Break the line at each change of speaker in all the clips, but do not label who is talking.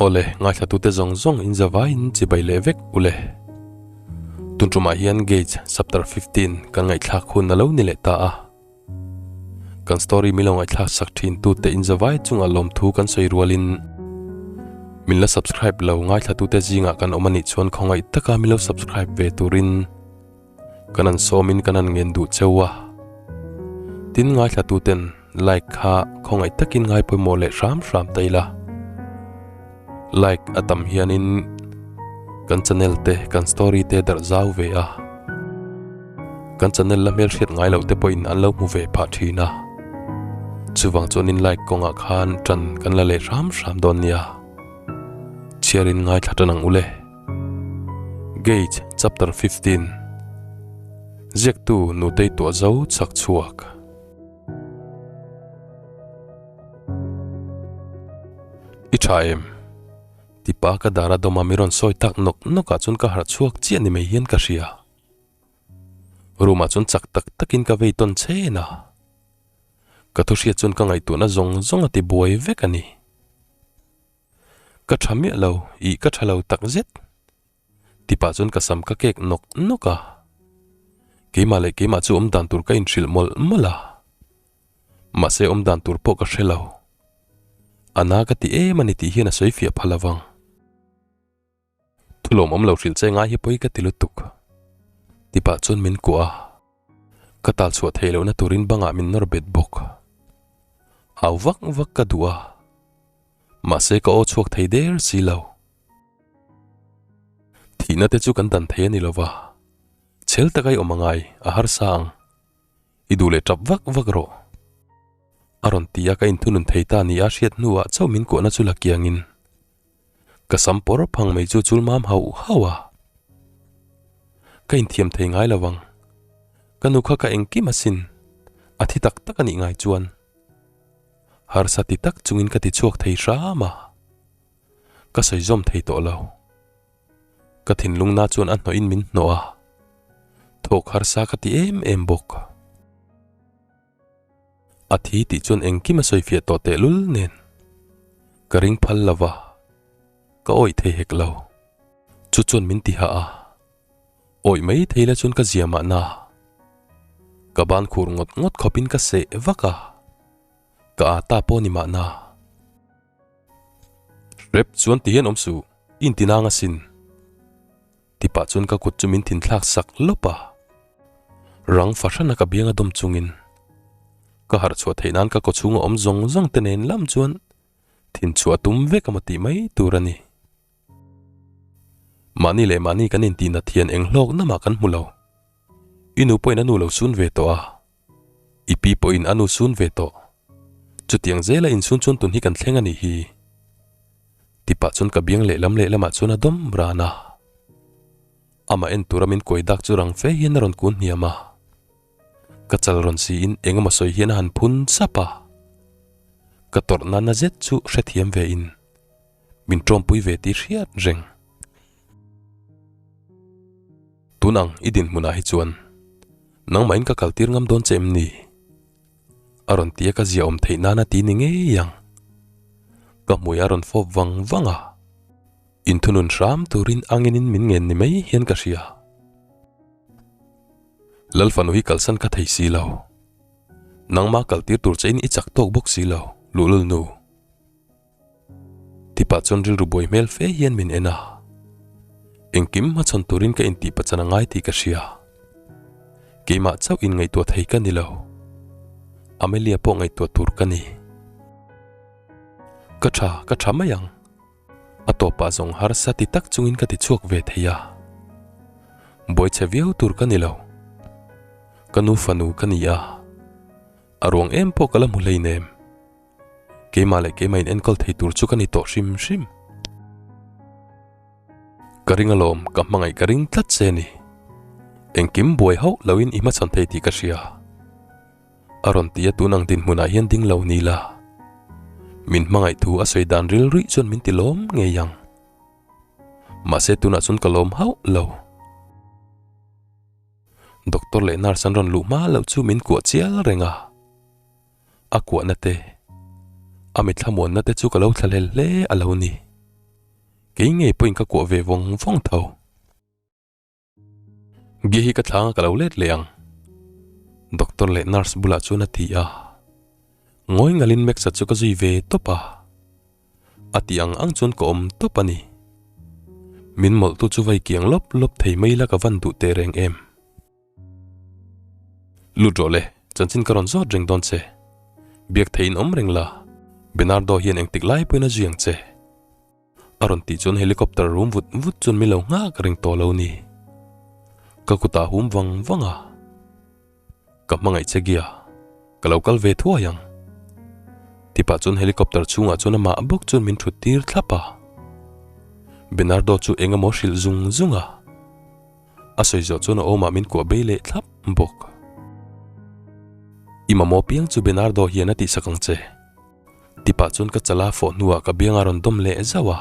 Awle, ngaithlatute zawng zawng in zavaiin chibai leh vek ule. Tun tumah hian Gauge Chapter 15 kan ngaihthlak hun a lo ni leh ta a. Kan story min lo ngaihthlak sak thin tute in zavai chungah lawmthu kan sawi rualin min la subscribe lo ngaithlatute zingah kan awm anih chuan khawngaih taka min lo subscribe ve turin kan an sawmin kan an ngen duh cheu a. Tin ngaithlatuten like kha khawngaih takin ngai pawimawh leh hram hram ta ila. Like a tam hianin kan channel te kan story te darh zau ve a. Kan channel la hmelhriat ngai loh te pawhin an lo hmu ve phah thin a. Chuvang chuanin like kawngah khan tan kan la leh hram hram dawn nia. Chhiarin ngaithla tan ang ule. Gauge Chapter 15 Ziaktu Nutei tuah zo chak chhuak. I tha em? Tipa ka dara dawma mi rawn sawi tak nawk nawkah chuan ka harh chhuak chiah ni mai hian ka hria. Room ah chuan chak tak takin ka vei tawn chen a. Ka thu hriat chuan ka ngaihtuahna zawng zawng a ti buai vek a ni. Ka tha miah lo, ih ka tha lo tak zet. Tipah chuan ka sam ka kek nawk nawk a. Keimah leh keimah chu awm dan tur ka inhrilh mawlh mawlh a. Mahse awm dan tur pawh ka hre lo. A na ka ti em a ni tih hian a sawi fiah phal avang. Thulawm awm lo hrilh che ngai hi pawi ka ti lutuk. Tipah chuan min kuah a. Ka tal chhuah theih lohna turin bangah min nawr bet bawk. Au vak vak ka duh a. Mahse ka aw chhuak thei der si lo. Thihna te chu kan dan thei a ni lova. Chhel taka i awm angai, a harsa ang. I duh leh tap vak vak rawh. A rawn ti a, ka inthunun thei ta ni a hriat hnuah chauh min kuahna chu la kiangin ka sam pawr phang mai chu chul mam hauh hauh a. Ka inthiam thei ngai lo vang. Ka nu kha ka engkim asin, a thi tak tak a nih ngai chuan. Harsa ti tak chungin ka ti chhuak thei hram a. Ka sawi zawm thei tawh lo. Ka thinlung na chuan a hnawhin min hnawh a, thawk harsa ka ti em em bawk. A thi tih chuan engkim a sawi fiah tawh tehlul nen ka ring phal lo va, ka awih thei hek lo. Chu chuan min ti hah a, awih mai thei la chuan ka zia mahna. Ka ban khur ngawt ngawt khawpin ka seh vak a, ka â ta pawh ni mahna. Rep chuan ti hian awm suh, i inti nang asin. Tipah chuan ka kut chu min thinthlak sak lawp a. Rang fahran a ka biang a dawm chungin ka harh chhuah theih nan ka kawchhung a awm zawng zawng te nen lam chuan thin chhuah tum vek a maw tih mai tur a ni. Mahni leh mahni kan intih nat hian eng hlawk namah kan hmu lo. I nu pawhin a nu lo sun ve tawh a. I pi pawhin a nu sun ve tawh. Chutiang zela insun chuan tun hi kan thleng a nih hi. Tipah chuan ka biang lehlam lehlamah chuan a dawm ran a. Amah en tura min kuai dak chu rang fe hian a rawn kun hniam a. Ka chal rawn siin eng emaw sawi hian a han phun sap a. Ka tawrh nana zet chu hrethiam ve in min tawmpui ve tih hriat reng. Tun ang i dinhmunah hi chuan nangmahin ka kaltir ngam dawn che em ni? A rawn ti a ka zia awm theih nana ti ni ngei ang. Ka hmui a rawn fawp vang vang a, inthunun hram turin anginin min ngen ni mai hian ka hria. Lalfanu hi kalsan ka thei si lo. Nangma kaltir tur chein i chak tawk bawk si lo, luhlul nu. Tipah chuan rilru buai hmel fe hian min en a. Engkim hmachhawn turin ka intih pachan a ngai tih ka hria. Keimah chauh in ngaihtuah thei ka ni lo. Amelia pawh ngaihtuah tur ka ni. Ka tha, ka tha mai ang. A tawpah zawng harsa ti tak chungin ka ti chhuak ve thei a. Buai chhe viau tur ka ni lo. Ka nu fanu ka ni a. A ruang em pawh ka la hmu hleinem. Keimah leh keimah in enkawl thei tur chu ka ni tawh hrim hrim. Ka ring alawm, ka hmangaih ka ring tlat che ni. Engkim buai hauh loin i hmachhawn thei tih ka hria. A rawn ti a tun ang dinhmunah hian ding lo ni la. Min hmangaih thu a sawi dan ril ruih chuan min ti lawm ngei ang. Mahse tunah chuan ka lawm hauh lo. Doctor leh nurse an rawn luh hma loh chu min kuah chial reng a. A kuahna te, a mithlamuanna te chu ka lo thlahlel hle a lo ni. Kei ngei pawhin ka kuah ve vawng vawng tho. Gi hi ka thlanga ka lo let leh ang. Doctor leh nurse bulah chuan a ti a. Ngawi ngalin Max-a chu ka zui ve tawp a. A ti ang ang chuan ka awm tawp a ni. Min mawlhtu chu vai kiang lawp lawp thei mai la ka van duh teh reng em. Lut rawh le, chanchin ka rawn zawt reng dawn che. Biak theiin awm reng la, Bernardo hian engtik lai pawhin a zui ang che. A rawn tih chuan helicopter rum vut vut chuan min lo nghak reng tawh lo ni. Ka kutah hum vang vang a. Ka hmangaih che gia, ka lo kal ve thuai ang. Tipah chuan helicopter chhungah chuan amah bawk chuan min thut tir thlap a. Bernardo chu eng emaw hrilh zung zung a. A sawi zawh chuan a awmah min kuah bei leh thlap bawk. I mamawh piang chu Bernardo hian a tihsak ang che. Tipah chuan ka chala fawh hnuah ka biang a rawn dawm leh zauh a.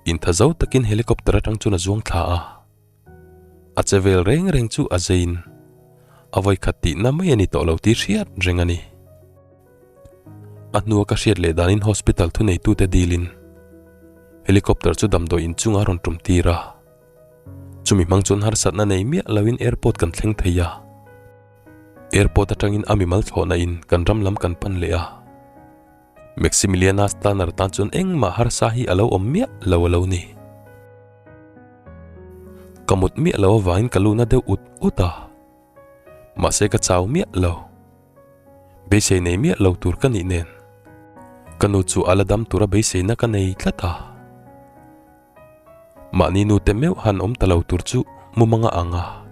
Intha zo takin helicopter atang chuan a zuang thla a. A che vel reng reng chu a zeiin a vawikhat tihna mai a ni tawh lo tih hriat reng a ni. A hnua ka hriat leh danin hospital thuneitute dilin helicopter chu damdawi inchungah a rawn tum tir a. Chumi hmang chuan harsatna nei miah loin airport kan thleng thei a. Airport atangin a mimal thlawhna in kan ram lam kan pan leh a. Maximiliana Stanner tan chuan engmah harsa hi a lo awm miah lo a lo ni. Ka mut miah lo avangin ka luna deuh ut ut a. Mahse ka chau miah lo. Beisei nei miah lo tur ka nih nen. Ka nu chu a la dam tura beiseina ka nei tlat a. Mahni nute meuh han awm ta lo tur chu mumanga ang a,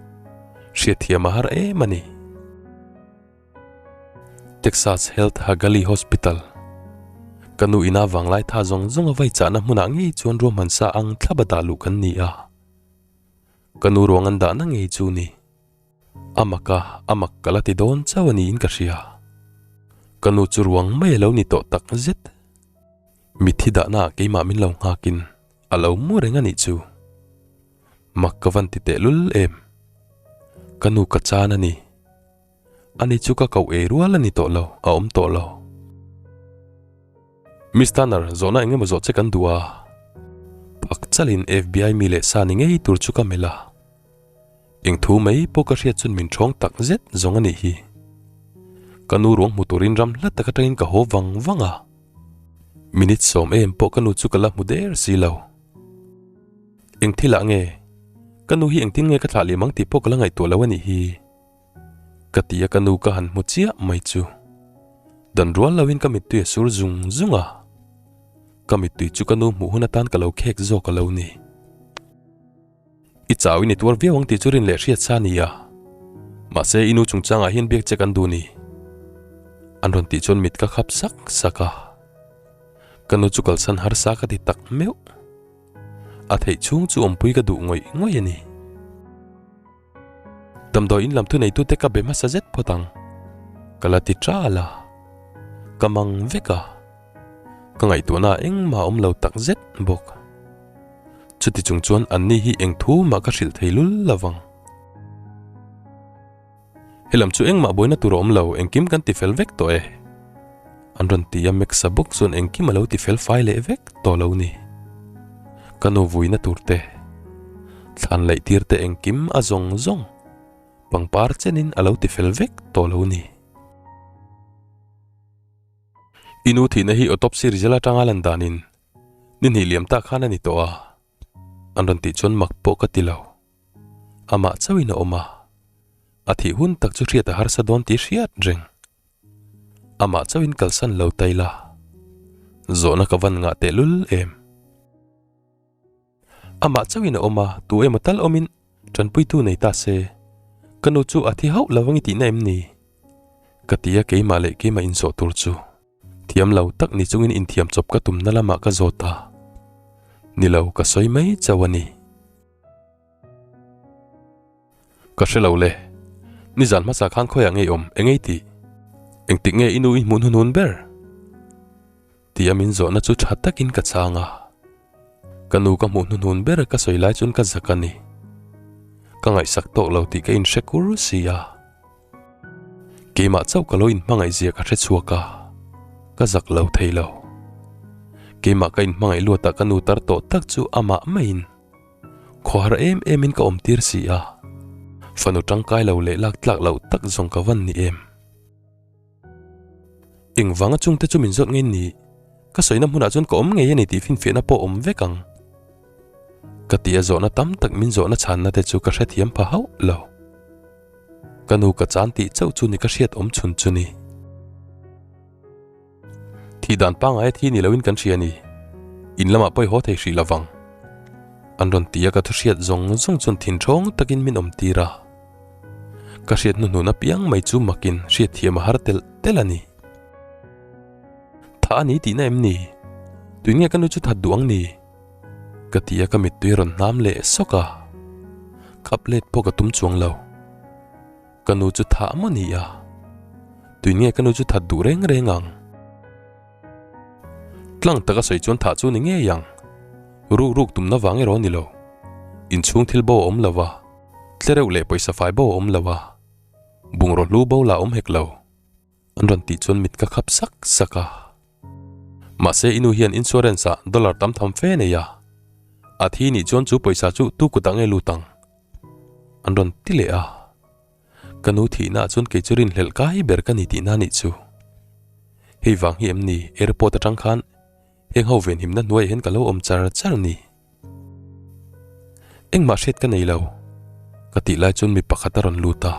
hriatthiam a har em a ni. Texas Health Hagali Hospital, Ka nu ina vanglai tha zawng zawng a vai chahna hmunah ngei chuan ruahman sa ang thlap a dah luh kan ni a. Ka nu ruang an dahna ngei chu ni. A mak a, a mak ka la ti dawn chauh a niin ka hria. Ka nu chu ruang mai a lo ni tawh tak zet. Mitthi dahnaah keimah min lo nghakin a lo mu reng a nih chu. Mak ka van ti tehlul em. Ka nu ka chan a ni. Ani chu ka koh ei rual a ni tawh lo, a awm tawh lo. Miss Tanner, zawhna eng emaw zawh che kan duh a. Phak chalin FBI mi leh sa ni ngei tur chu ka melh a. Eng thu mai pawh ka hriat chuan min ṭhawng tak zet zawng a nih hi. Ka nu ruang hmu turin ram hla tak aṭangin ka haw vang vang a. Minute sawm em pawh ka nu chu ka la hmu der si lo. Eng thil ah nge? Ka nu hi engtin nge ka thlah leh mang tih pawh ka la ngaihtuah lo a nih hi. Ka ti a ka nu ka han hmu chiah mai chu. Dan rual loin ka mittui a sur zung zung a. Ka mittui chu ka nu hmuh hun atan ka lo khek zawk a lo ni. I chau in i tuar viau ang tih chu rin leh hriat sa nia. Mahse i nu chungchangah hian biak che kan duh ni. An rawn tih chuan mit ka khap sak sak a. Ka nu chu kalsan harsa ka ti tak meuh. A theih chhung chu awmpui ka duh ngawih ngawih a ni. Damdawi in lam thuneitute ka be hmasa zet phawt ang. Ka la ti ṭal a. Ka mang vek a. Ka ngaihtuahna engmah a awm lo tak zet bawk. Chuti chung chuan anni hi eng thu mah ka hrilh thei lul lo vang. Helam chu engmah buaina tur a awm lo, engkim kan ti fel vek tawh e. An rawn ti a, Max-a bawk chuan engkim a lo ti fel fai leh vek tawh lo ni. Ka nu vuina tur te, thlan laih tir te engkim a zawng zawng pangpar chenin a lo ti fel vek tawh lo ni. I nu thihna hi autopsy result atanga lan danin ni hnih liam tak khan a ni tawh a, an rawn tih chuan mak pawh ka ti lo. Amah chauhin a awm a, a thih hun tak chu hriat a harsa dawn tih hriat reng. Amah chauhin kalsan lo ta ila, zawhna ka van ngah tehlul em. Amah chauhin a awm a, tu emaw tal awmin tanpuitu nei ta se, ka nu chu a thi hauh lo ang i tihna em ni? Ka ti a keimah leh keimah inzawh tur chu thiam lo tak ni chungin inthiam chawp ka tumna lamah ka zawt a, ni lo ka sawi mai chauh a ni. Ka hre lo le, nizan hmasa khan khawiah nge i awm, eng ei tih? Engtik nge i nu i hmuh hnuhnun ber? Tia min zawhna chu tha takin ka chhang a. Ka nu ka hmuh hnuhnun ber ka sawi lai chuan ka zak a ni. Ka ngaihsak tawk lo tih ka inhre kur si a. Keimah chauh ka lo inhmangaih zia ka hre chhuak a, ka zak lo thei lo. Keimah ka inhmangaih luatah ka nu tar tawh tak chu amah maiin khawhar em emin ka awm tir si a, fanu tangkai lo leh lak tlak loh tak zawng ka van ni em. Engvanga chungte chu min zawt ngei ni? Ka sawina hmunah chuan ka awm ngei a ni tih finfiahna pawh awm vek ang. Ka ti a zawhna tam tak min zawhna chhanna te chu ka hrethiam pha hauh lo. Ka nu ka chan tih chauh chu ni ka hriat awm chhun chu ni. Thih dan pangngai a thi ni loin kan hria a ni. In lamah pawh i haw thei hrih lo vang. An rawn ti a ka thu hriat zawng zawng chuan thinthawng takin min awm tir a. Ka hriat hnuhnun apiang mai chu makin hriatthiam a har telh telh a ni. Tha a ni tihna em ni? Tui nge ka nu chu that duh ang ni? Ka ti a ka mittui a rawn hnam leh sawk a. Khap let pawh ka tum chuang lo. Ka nu chu thah maw ni a? Tui nge ka nu chu that duh reng reng ang? Tlang taka sawi chuan thah chu ni ngei ang. Ruk ruk tumna vang erawh a ni lo. Inchhung thil bo a awm lo a, tlereuh leh pawisa fai bo a awm lo a, bungraw hlu bo lah a awm hek lo. An rawn tih chuan mit ka khap sak sak a. Mahse i nu hian insurance ah dollar tam tham fe nei a. A thi nih chuan chu pawisa chu tu kutah nge lut ang? An rawn ti leh a. Ka nu thihna ah chuan kei chu rinhlelh kai ber ka ni tihna nih chu. Hei vang hi em ni airport atang khan heng ho venhimna hnuaiah hian ka lo awm char char ni. Engmah hriat ka nei lo, ka tih lai chuan mi pakhat a rawn lut a.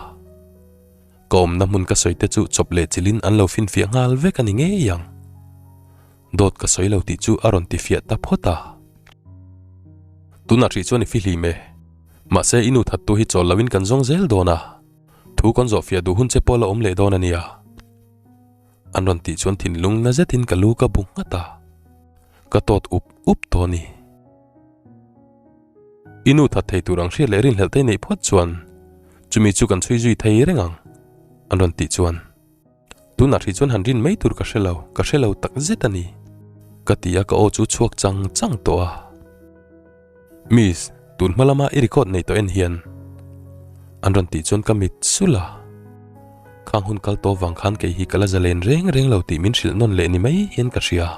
Ka awmna hmun ka sawi te chu chawp leh chilhin an lo finfiah nghal vek a ni ngei ang. Dawt ka sawi lo tih chu a rawn tifiah ta phawt a. Tunah hrih chuan i fihlim e. Mahse i nu thattu hi chawl loin kan zawng zel dawn a. Thu kan zawhfiah duh hun che pawh la awm leh dawn a nia. An rawn tih chuan thinlung na zetin ka lu ka bu nghat a. Ka tawt up up tawh a ni. I nu that thei tur ang hriat leh rinhlelh te neih phawt chuan chumi chu kan chhui zui thei reng ang, an rawn tih chuan. Tunah hrih chuan han rin mai tur ka hre lo, ka hre lo tak zet a ni, ka ti a ka aw chu chhuak chang chang tawh a. Miss, tun hma lama i record nei tawh en hian an rawn tih chuan ka mit sulh a. Khang hun kal tawh vang khan kei hi ka la zalen reng reng lo tih min hrilh nawn leh ni mai hian ka hria.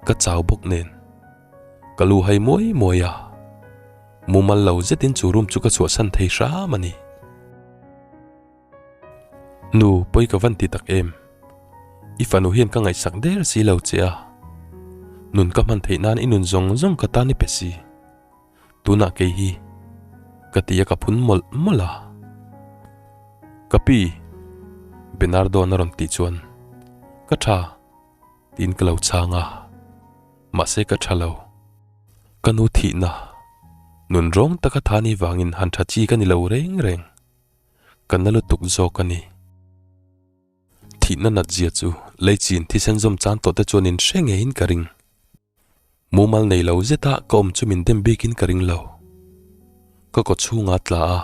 Ka chau bawk nen ka lu hai muai muai a, mumal lo zetin chu room chu ka chhuahsan thei hram a ni. Nu, pawi ka van ti tak em? I fanu hian ka ngaihsak der si lo che a. Nun ka hman theih nan i nun zawng zawng ka tan i pe si. Tunah kei hi ka ti a ka phun mawlh mawlh a. Ka pi, Bernardo-a'n a rawn tih chuan ka tha tiin ka lo chhang a. Mahse ka tha lo. Ka nu thihna, nun rawng taka tha ni vangin han tha chi ka ni lo reng reng. Ka na lutuk zawk a ni. Thihna nat zia chu leichin thisen zawm chan tawh te chuan in hre ngeiin ka ring. Mumal nei lo zeta ka awm chu min dem bikin ka ring lo. Ka kaw chhunga tla a,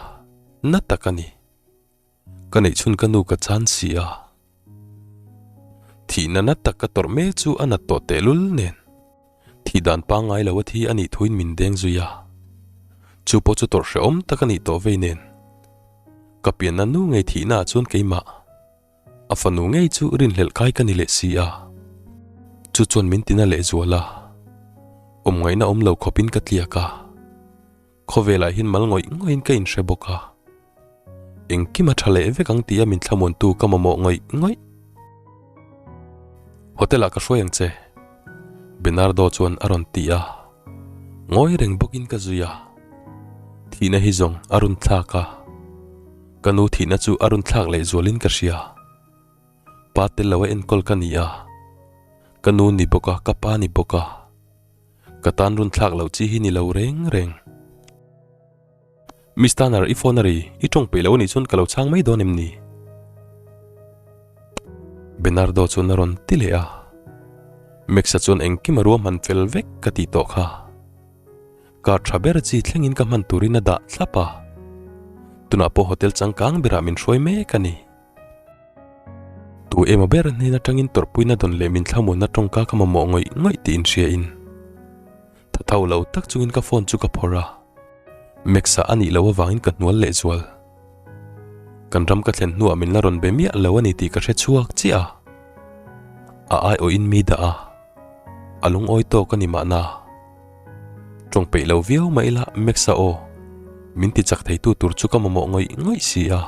na tak a ni. Ka neih chhun ka nu ka chan si a. Thihna na tak ka tawrh mek chu a nat tawh tehlul nen. Thih dan pangngai lo a thi a nih thuin min deng zui a. Chu pawh chu tawrh hrehawm tak a nih tawh vei nen. Ka pianna nu ngei thihna ah chuan keimah, a fanu ngei chu rinhlelh kai ka ni leh si a. Chu chuan min tina leh zual a. Awm ngaihna awm lo khawpin ka tliak a. Khawvelah hian mal ngawih ngawih in ka inhre bawk a. Engkim a tha leh vek ang tia min thlamuantu ka mamawh ngawih ngawih. Hotel ah ka hruai ang che. Bernardo chuan a rawn ti a. Ngawi reng bawkin ka zui a. Thihna hi zawng a rawn thlak a. Ka nu thihna chu a rawn thlak leh zualin ka hria. Pa tel lo a enkawl ka ni a. Ka nu ni bawk a, ka pa ni bawk a. Ka tan run thlak loh chi hi ni lo reng reng. Miss Tanner, i phone a ri, i tawng peih lo anih chuan ka lo chhang mai dawn em ni? Bernardo chuan a rawn ti leh a. Max-a chuan engkim a ruahman fel vek ka tih tawh kha. Car tha ber chi thlengin ka hman turin a dah thlap a. Tunah pawh hotel changkang berah min hruai mek a ni. Tu emaw ber hnen atangin tawrhpuina dawn leh min thlamuanna tawngka ka mamawh ngawih ngawih tih inhria in tha tho lo tak chungin ka phone chu ka phawrh a, Max-a a nih loh avangin ka hnual leh zual. Kan ram ka thlen hnuah min la rawn be miah lo a ni tih ka hre chhuak chiah a, a aiawhin mi dah a. A lungawi tawk a ni mahna. Tawng peih lo viau mah ila Max-a aw min ti chak theitu tur chu ka mamawh ngawih ngawih si a.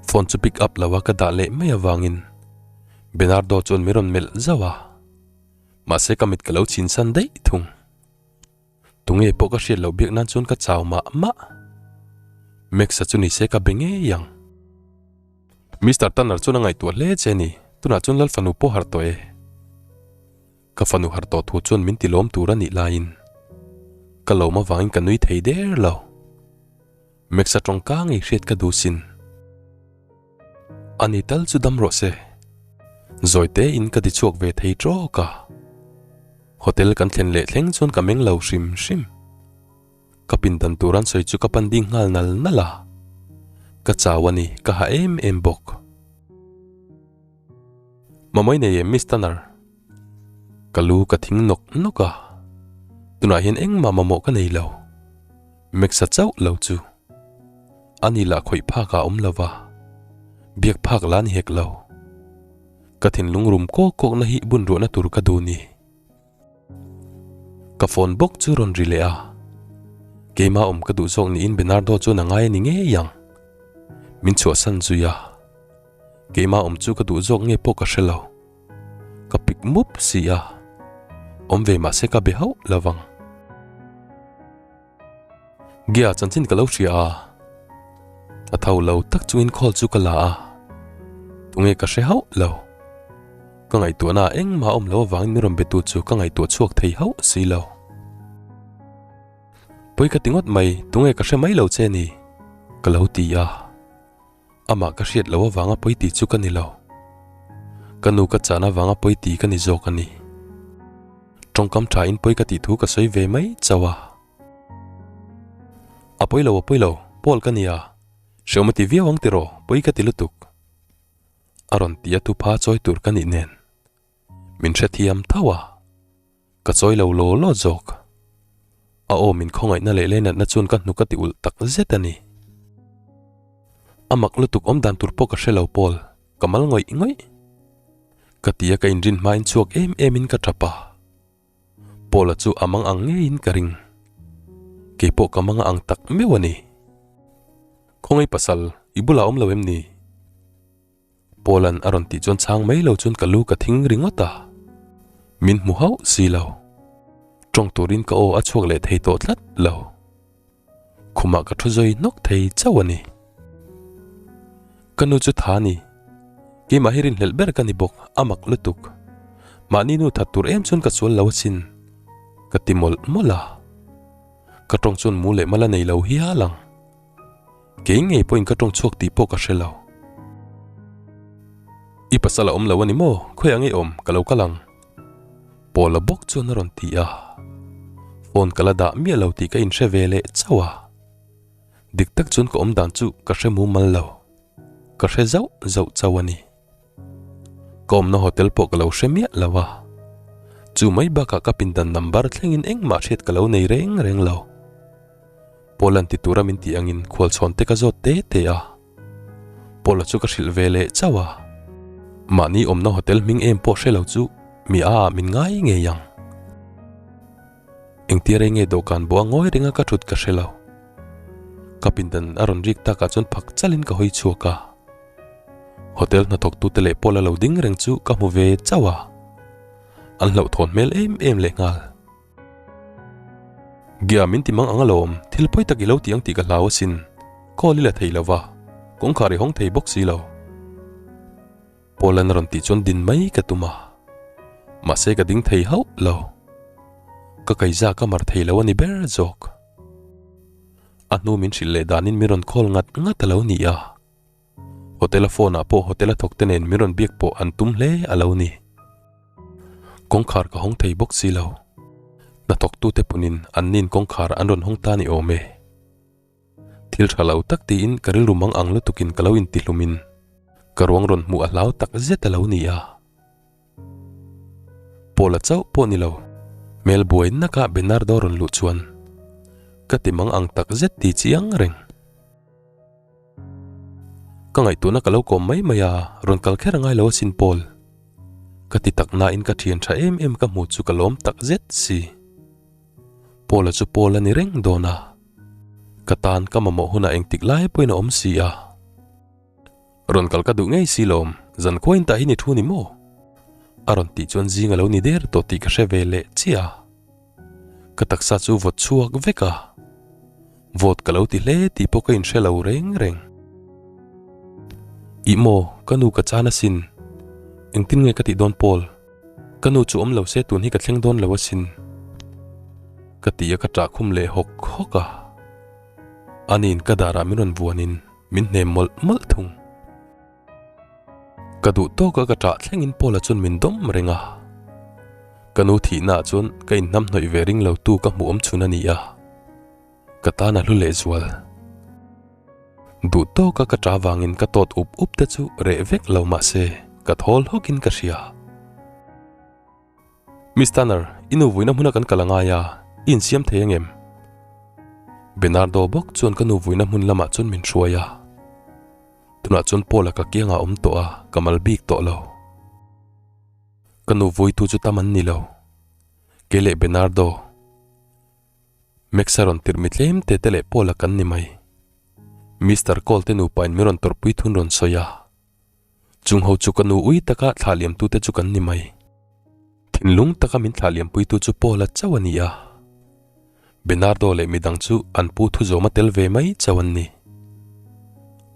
Phone chu pick up lo a ka dah leh mai avangin Bernardo chuan min rawn melh zauh a. Mahse ka mit ka lo chhinsan daih thung. Tunge pawh ka hriat loh biak nan chuan ka chau mah mah. Max-a chu nise ka be ngei ang. Mister Tanner chuan a ngaihtuah hle che ni, tunah chuan Lal fanu pawh harh tawh e. Ka fanu harh tawh thu chuan min ti lawm tur a nih laiin ka lawm avangin ka nui thei der lo. Max-a tawngka ngei hriat ka duh sin. Ani tal chu dam rawh se. Zawi tein ka ti chhuak ve thei trawk a. Hotel kan thlen leh thleng chuan ka meng lo hrim hrim. Ka pindan tur an sawi chu ka pan ding nghal nal nal a. Ka chau a ni, ka ha em em bawk. Mamawii nei em Miss Tanner? Ka lu ka thing nawk nawk a. Tunah hian engmah mamawh ka nei lo. Max-a chauh lo chu. Ani lah khawih phak ah awm lo va, biak phak lah ni hek lo. Ka thinlung rum kawk kawk na hi bun ruahna tur ka duh ni. Ka phone bawk chu rawn ri leh a, keimah awm ka duh zawk niin Bernardo chuan a ngai a ni ngei ang. Min chhuahsan zui a, keimah awm chu ka duh zawk nge pawh ka hre lo. Ka pik mup si a, awm ve mahse ka be hauh lo vang. Gia chanchin ka lo hria a, a tho lo tak chungin call chu ka la a, tunge ka hre hauh lo. Ka ngaihtuahna ah engmah a awm lo avangin min rawn be tu chu ka ngaihtuah chhuak thei hauh si lo. Pawi ka ti ngawt mai, tunge ka hre mai lo che ni? Ka lo ti a. Amah ka hriat loh avanga pawi ti chu ka ni lo. Ka nu ka chan avanga pawi ti ka ni zawk a ni. Tawngkam tha in pawi ka tih thu ka sawi ve mai chauh a. A pawi lo a pawi lo, Paul ka nia. Hreawm a ti viau ang tiraw, pawi ka ti lutuk. A rawn ti a thupha chawi tur ka nih nen. Min hrethiam tho a. Ka chawi lo law law zawk. A aw min khawngaihna leh leinatna chuan ka hnuk a ti ulh tak zet a ni. A mak lutuk awm dan tur pawh ka hre lo Paul, ka mal ngawih ngawih. Ka ti a ka inrin hmain chhuak em em in ka tap a. Paul-a chu a mang ang ngeiin ka ring. Keipawh ka mang ang tak meuh a ni. Khawngaih pasal, i bulah awm lo em ni? Paul-a'n a rawn tih chuan chhang mai lo chuan ka lu ka thing ringawt a, min hmu hauh si lo. Tawng turin ka aw a chhuak leh thei tawh tlat lo. Khumah ka thu zawi hnawk thei chauh a ni. Ka nu chu tha a ni. Keimah hi rinhlelh ber ka ni bawk, a mak lutuk. Mahni nu that tur em chuan ka sual lo asin. Ka ti mawlh mawlh a. Ka tawng chuan mu leh mal a nei lo hial ang. Kei ngei pawhin ka tawng chhuak tih pawh ka hre lo. I pasal a awm lo a ni maw? Khawiah nge awm? Ka lo kal ang. Paula bawk chuan a rawn ti a. Phone ka la dah miah lo tih ka inhre ve leh chauh a. Dik tak chuan ka awm dan chu ka hre mumal lo. Ka hre zauh zauh chauh a ni. Ka awmna hotel pawh ka lo hre miah lo a. Chu mai bakah ka pindan number thlengin engmah hriat ka lo nei reng reng lo. Paul-a'n ti tura min tih angin khualchhawn te ka zawt te te a. Paul-a chu ka hrilh ve leh chauh a. Mahni awmna hotel hming em pawh hre lo chu mi a ah min ngai ngei ang. Engtia rei nge dawhkan bawh a ngawi renga ka thut ka hre lo. Ka pindan a rawn rik takah chuan phak chalin ka hawi chhuak a. Hotel hnathawktute leh Paul-a lo ding reng chu ka hmu ve chauh a. An hlauhthawn hmel em em lehnghal. Gia min ti mang ang alawm, thil pawi tak i lo ti ang tih ka hlau asin. Call i la thei lo va, kawngkhar i hawng thei bawk si lo. Paul-a'n a rawn tih chuan din mai ka tum a, mahse ka ding thei hauh lo. Ka kaiza ka mar thei lo a ni ber zawk. A hnu min hrilh leh danin min rawn call ngat ngat a lo ni a. Hotel-a phone ah pawh hotel-a thawk te nen min rawn biak pawh an tum hle a lo ni. Kawngkhar ka hawng thei bawk si lo. Hnathawktute punin an nin kawngkhar an rawn hawng ta ni awm e. Thil tha lo tak tiin ka rilru mang ang lutukin ka lo intihlumin ka ruang rawn hmuh a hlau tak zet a lo ni a. Paula chauh pawh ni lo, hmel buai nakah Bernardo rawn luh chuan ka ti mang ang tak zet ti chiang reng. Ka ngaihtuahna ka lo kawm mai mai a, rawn kal kher a ngai lo asin Paul. Ka ti tak nain ka thian tha em em ka hmu chu ka lawm tak zet si. Paula chu Paul a ni reng dawn a, ka tan ka mamawh hunah engtik lai pawhin a awm si a. Rawn kal ka duh ngei si lawm, zan khuain tah hi ni thu ni maw? A rawn tih chuan zing a lo ni der tawh tih ka hre ve leh chiah a. Ka taksa chu vawt chhuak vek a, vawt ka lo ti hle tih pawh ka inhre lo reng reng. Ih maw, ka nu ka chan asin, engtin nge ka tih dawn Paul? Ka nu chu awm lo se tun hi ka thleng dawn lo asin. Ka ti a ka ṭah khum leh hawk hawk a. Aniin ka darah min rawn vuanin min hnem mawlh mawlh thung. Ka duh tawk a ka ṭah thlengin Paula chuan min dawm reng a. Ka nu thihnaah chuan ka inhnamhnawih ve ring lo tu ka hmuh awm chhun a ni a. Ka tan a hlu lehzual. Duh tawka ka ṭah vangin ka tawt up up te chu reh vek lo mah se ka thawl hawkin ka hria. Miss Tanner, i nu vuina hmuna kan kal a ngai a, i insiam thei ang em? Bernardo bawk chuan ka nu vuina hmun lamah chuan min hruai a. Tunah chuan Paul-a ka kiangah a awm tawh a, ka mal bik tawh lo. Ka nu vuitu chu tam an ni lo. Kei leh Bernardo. Max a rawn tirh mi tlem te te leh Paul-a kan ni mai. Mister Cole te nupa in min rawn tawrhpui thun rawn sawi a. Chung ho chu ka nu ui taka thlah liam tu te chu kan ni mai. Thinlung taka min thlah liam pui tu chu Paul-a chauh a ni a. Bernardo leh midang chu an pu thu zawm a tel ve mai chauh an ni.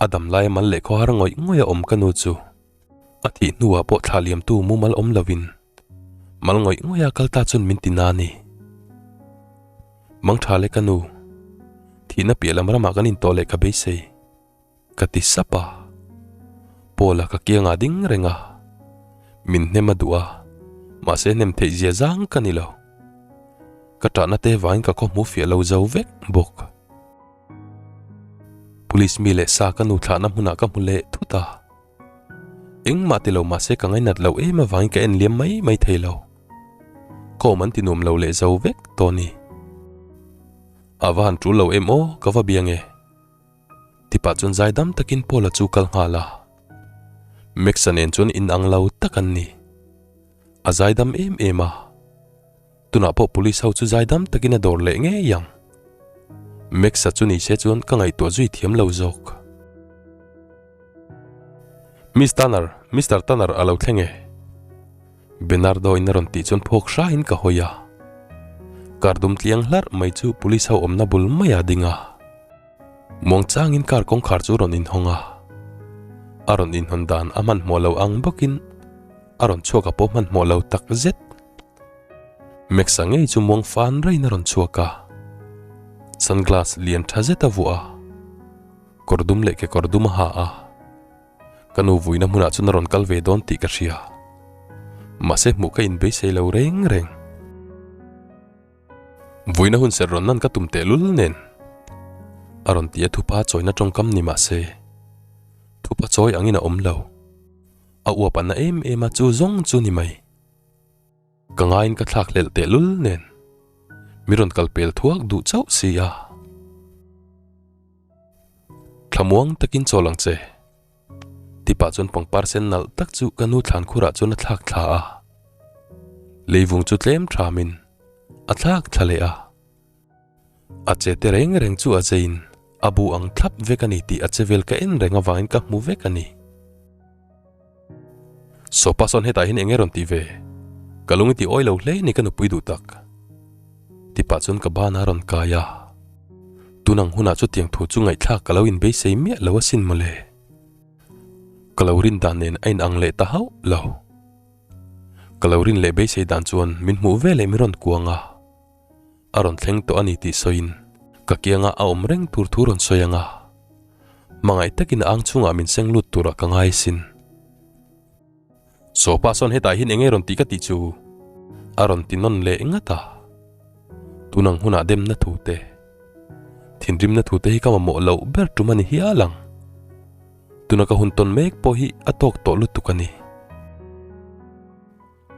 A dam laia mal leh khawhar ngawih ngawih a awm ka nu chu a thih hnuah pawh thlah liam tu mumal awm lovin Mal ngawih ngawih a kal ta chuan min ti na a ni. Mang tha le ka nu, thihna piah lam ramah kan intawh leh ka beisei, ka ti sap a. Paul-a ka kiangah ding reng a, min hnem a duh a, mahse hnem theih zia zang ka ni lo. Ka tahna te vangin ka khawhmu fiah lo zo vek bawk. Police mi leh sa ka nu thlahna hmunah ka hmu leh thut a. Engmah ti lo mahse ka ngainat loh em avangin ka en liam mai mai thei lo. Ka awm an ti nuam lo leh zo vek tawh ni. A va han tul lo em aw, ka va bia nge. Tipah chuan zaidam takin Paula chu kal nghal a. Max-a nen chuan inang lo tak an ni. A zaidam em em a. Tunah pawh police ho chu zaidam takin a dawr leh ngei ang. Max-a chu ni se chuan ka ngaihtuah zui thiam lo zawk. Miss Tanner, Mister Tanner a lo thleng e. Bernardo in a rawn tih chuan phawk hrain ka hawi a. Car dum tliang hlarh mai chu police ho awmna bul mai a ding a. Muang changin car kawngkhar chu rawn inhawng a. A rawn inhawn dan a hmanhmawh lo ang bawkin a rawn chhuak a pawh hmanhmawh lo tak zet. Max-a ngei chu muang fan raiin a rawn chhuak a, sunglass lian tha zet a vuah a, kawr dum leh kekawr dum a ha a, ka nu vuina hmunah chuan a rawn kal ve dawn tih ka hria, mahse hmuh ka inbeisei lo reng reng. Vuina hun serh rawn nan ka tum tehlul nen a rawn ti a thupa chawina tawngkam ni mahse thupa chawi angin a awm lo, a uap a na em em a chu zawng chu ni mai. Ka ngaiin ka thlak hlelh tehlul nen mi rawn kal pel thuak duh chauh si a. Thlamuang takin chawl ang che. Tipah chuan pangpar sen nalh tak chu ka nu thlan khurah chuan a thlak thla a. Leivung chu tlem thamin a thlak thla leh a. A che te reng reng chu a zeiin a bu ang thlap vek a ni tih a che vel ka en reng avangin ka hmu vek a ni. Sopa sawn hetah hian eng nge rawn tih ve? Ka lung i ti awi lo hle ni ka nupui duh tak. Tipah chuan ka ban a rawn kai a. Tunang hunah chutiang thu chu ngaihthlak ka lo inbeisei miah lo asin mawle. Ka lo rin dan nen a inang leh ta hauh lo. Ka lo rin leh beisei dan chuan min hmuh veleh min rawn kuang a. A rawn thleng tawh a ni tih sawiin ka kianga a awm reng tur thu rawn sawi ang a, hmangaih takin a ang chhungah min seng lut turah ka ngai sin. Sawpa sawn hetah hian eng nge rawn tih ka tih chu? A rawn ti nawn leh ngat a. Tunang hunah demna thu te, thinrimna thu te hi ka mamawh loh ber tum a ni hial ang. Tuna ka hun tawn mek pawh hi a tawk tawh lutuk a ni.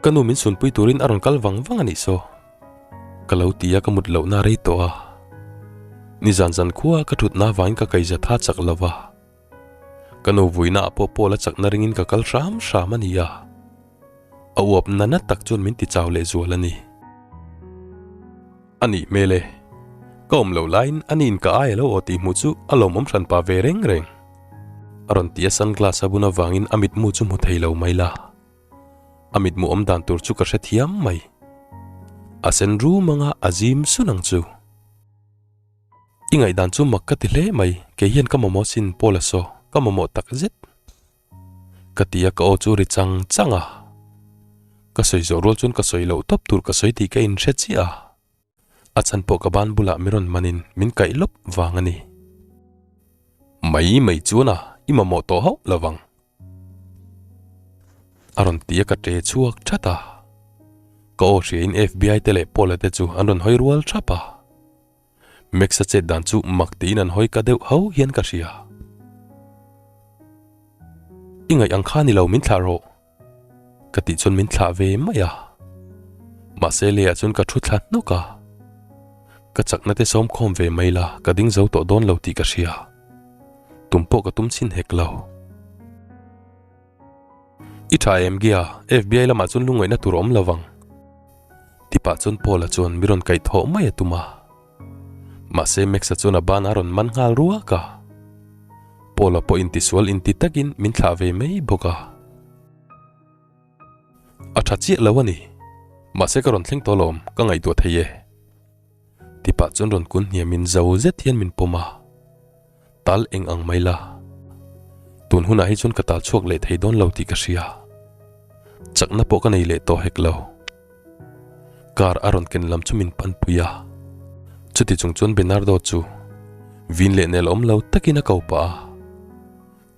Ka nu min sunpui turin a rawn kal vang vang a nih saw. Ka lo ti a ka mut lohna rei tawh a. Nizan zan khua ka thutna avangin ka kaihza tha chak lo va. Ka nu vuina ah pawh Paul a chakna ringin ka kal hram hram a ni a. A uap nana tak chuan min ti chau lehzual a ni. A nih hmel e. Ka awm loh laiin a niin ka ai a lo aw tih hmuh chu a lawmawm hran pah ve reng reng. A rawn ti a sunglass a bun avangin a mitmu chu hmu thei lo mai la. A mitmu awm dan tur chu ka hrethiam mai. A sen rum anga a zim sun ang chu. I ngaihdan chu mak ka ti hle mai, kei hian ka mamawh sin Paula saw, ka mamawh tak zet. Ka ti a ka aw chu ri chang chang a. Ka sawi zawh rual chuan ka sawi loh tawp tur ka sawi tih ka inhre chiah a. A chhan pawh ka ban bulah mi rawn manin min kaih lawp vang a ni. Mai mai chuan a, i mamawh tawh hauh lo vang. A rawn ti a ka ṭe chhuak ṭhat a. Ka aw hriain FBI te leh Paula te chu an rawn hawi rual ṭhap a. Max-a chet dan chu mak tiin an hawi ka deuh ho hian ka hria. I ngaih ang kha ni lo min thlah rawh. Ka tih chuan min thlah ve mai a. Mahse leiah chuan ka thu thla hnawk a. Ka chakna te sawm khawm ve mai la ka ding zo tawh dawn lo tih ka hria. Tum pawh ka tum chhin hek lo. I tha em Gia, FBI lamah chuan lungngaihna tur a awm lo vang. Ti pah chuan Paula chuan mi rawn kaih thawh mai a tum a. Mahse Max-a chuan a ban a rawn man nghal ruak a. Paula pawh intisual inti takin min thlah ve mai bawk a. A tha chiah lo a ni. Mahse ka rawn thleng tawh lawm, ka ngaihtuah thei e. Ti pah chuan rawn kun hniamin zo zet hian min pawm a. Tal eng ang mai la. Tun hunah hi chuan ka tal chhuak leh thei dawn lo tih ka hria. Chakna pawh ka nei leh tawh hek lo. Car a rawn ken lam chu min pan pui a. Chuti chung chuan Bernardo chu vin leh nel awm lo takin a ko pah a.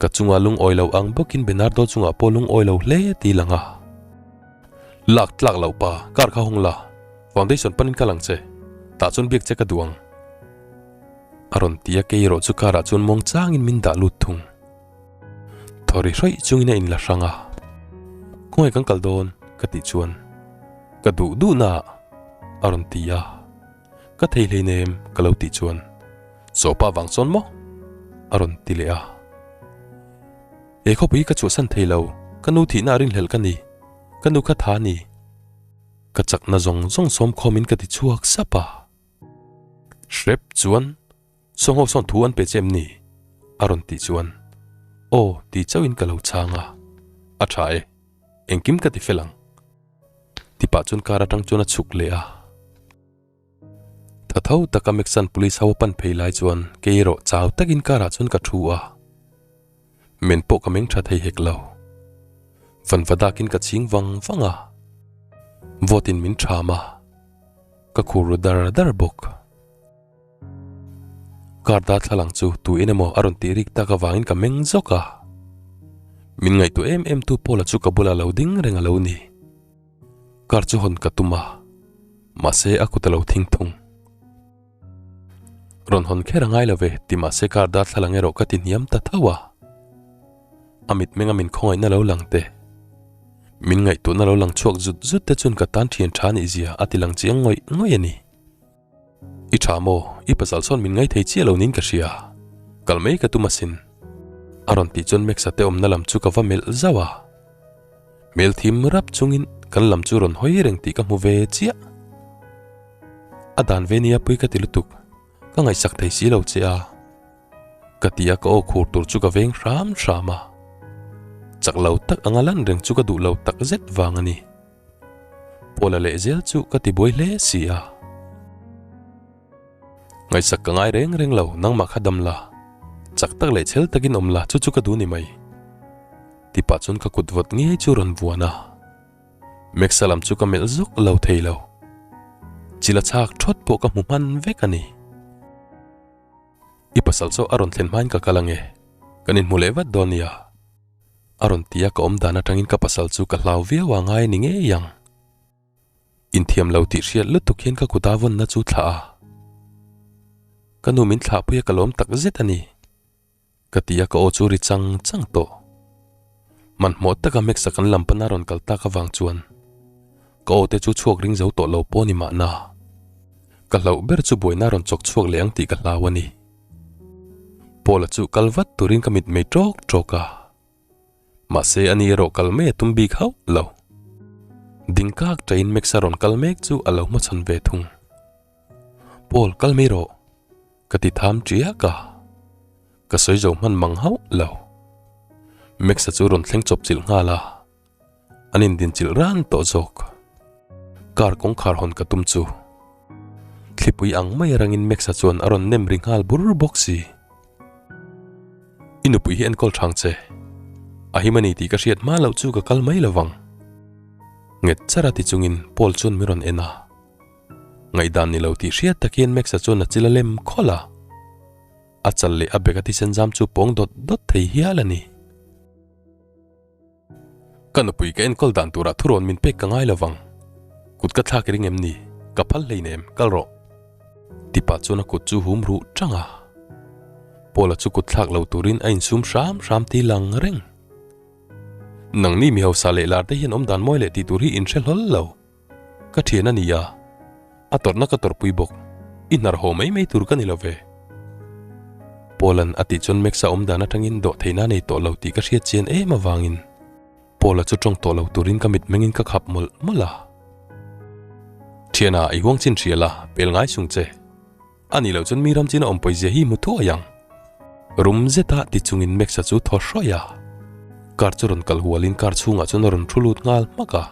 Ka chunga lungawi lo ang bawkin Bernardo chungah pawh lungawi lo hle tih lang a. Lak tlak loh pa, car kha hawng la. Foundation panin ka lang che. Tah chuan biak che ka duh ang. A rawn ti a, kei erawh chu car ah chuan muang changin min dah lut thung. Thaw ri hrawih chungin a inla hrang a, Khawngaih kan kal dawn? ka tih chuan ka duh duh na ah a rawn ti a, Ka thei hleinem ka lo tih chuan Sawpa vang sawn maw? a rawn ti leh a, He khawpui ka chhuahsan thei lo, ka nu thihna a rinhlelh ka ni, ka nu kha tha a ni. Ka chakna zawng zawng sawm khawmin ka ti chhuak sap a. Hrep chuan Sawngho sawn thu an pe che em ni? A rawn tih chuan Aw ti chauhin ka lo chhang a, A tha e, engkim ka ti fel ang. Ti pah chuan car atang chuan a chhuk leh a. Tha tho taka Mexan police ho a pan phei lai chuan kei erawh chau takin car ah chuan ka thu a. Men pawh ka meng tha thei hek lo. Vanva dakin ka chhing vang vang a, vawtin min tham a, ka khur ru dar dar bawk. Car darthlalang chu tu in emaw a rawn tih rik tak avangin ka meng zawk a. Min ngaihtuah em em tu Paula chu ka bulah lo ding reng a lo ni. Car chu hawn ka tum a, mahse a kut a lo thing thung. Rawn hawn kher a ngai lo ve ti mahse car darthlalang erawh ka ti hniam ta tho a. A mitmenga min khawngaihna lo lang te, min ngaihtuahna lo lang chhuak zut zut te chuan ka tan thian tha nih zia a ti lang chiang ngawih ngawih a ni. I tha maw? I pasal sawn min ngaithei chiah lo niin ka hria. Kal mai ka tum asin. A rawn tih chuan Max-a te awmna lam chu ka va melh zauh a. Hmel thim rap chungin kan lam chu rawn hawi reng tih ka hmu ve chiah. A dan ve nia pui ka ti lutuk, ka ngaihsak thei si lo che a. Ka ti a ka aw khur tur chu ka veng hram hram a. Chak lo tak anga lan reng chu ka duh lo tak zet vang a ni. Paula leh zel chu ka ti buai hle si a. Ngaihsak ka ngai reng reng lo, nangmah kha dam la. Chak tak leh chhel takin awm la, chu chu ka duh ni mai. Ti pah chuan ka kut vawt ngei chu rawn vuan a. Max-a lam chu ka melh zawk lo thei lo. Chila chhak thawt pawh ka hmu hman vek a ni. I pasal chu a rawn thlen hmain ka kal ange, kan inhmu leh vat dawn nia. A rawn ti a ka awm dan atangin ka pasal chu ka hlau viau a ngai ni ngei ang. Inthiam lo tih hriat lutuk hian ka kut a vawnna chu thlah a. Ka nu min thlahpui a ka lawm tak zet a ni. Ka ti a ka aw chu ri chang chang tawh. Hmanhmawh taka Max-a kan lam pana rawn kal tak avang chuan ka aw te chu chhuak ring zo tawh lo pawh ni mahna. Ka hlauh ber chu buaina rawn chawk chhuak leh ang tih ka hlau a ni. Paula chu kal vat turin ka mitmei tawk tawk a. Mahse ani erawh kal mai a tum bik hauh lo. Ding kak ṭain Max-a rawn kal mek chu a lo hmachhawn ve thung. Paul, kal mai rawh, ka ti tham ṭiak a. Ka sawi zo hman mang hauh lo. Max-a chu rawn thleng chawp chilh nghal a. An indinchilh ran tawh zawk. Car kawngkhar hawn ka tum chu. Thlipui ang mai rangin Max-a chuan a rawn nem ri nghal bur bawk si. I nupui hi enkawl thang che. A him a ni tih ka hriat hma loh chu ka kal mai lo vang. Nghet char a ti chungin Paul chuan min rawn en a. Ngaihdan ni lo tih hriat tak hian Max-a chuan a chil a lem khawlh a. A chal leh a bag a thisen zam chu pawng dawt dawt thei hial a ni. Ka nupui ka enkawl dan turah thurawn min pek ka ngai lo vang. Kut ka thlak ring em ni? Ka phal hleinem, kal rawh. Tipa chuan a kut chu hum ruh tang a. Paula chu kut thlak lo turin a insum hram hram ti lang reng. Nangni mi hausa leh lar te hian awm dan mawi leh tih tur hi in hre hlawl lo. Ka thian a ni a, a tawrhna ka tawrhpui bawk. I hnar haw mai mai tur ka ni lo ve. Paul-a'n a tih chuan Max-a awm dan atangin dawh theihna a nei tawh lo tih ka hriat chian em avangin Paul-a chu tawng tawh lo turin ka mitmengin ka khap mawlh mawlh a. Thiana, i huang chin hria la, pel ngai sung che. A nih loh chuan mi ram chin a awmpawih zia hi hmu thuai ang. Rum zeta ti chungin Max-a chu thaw hrawih a. Car chu rawn kal hualin car chhungah chuan a rawn thu lut nghal hmak a.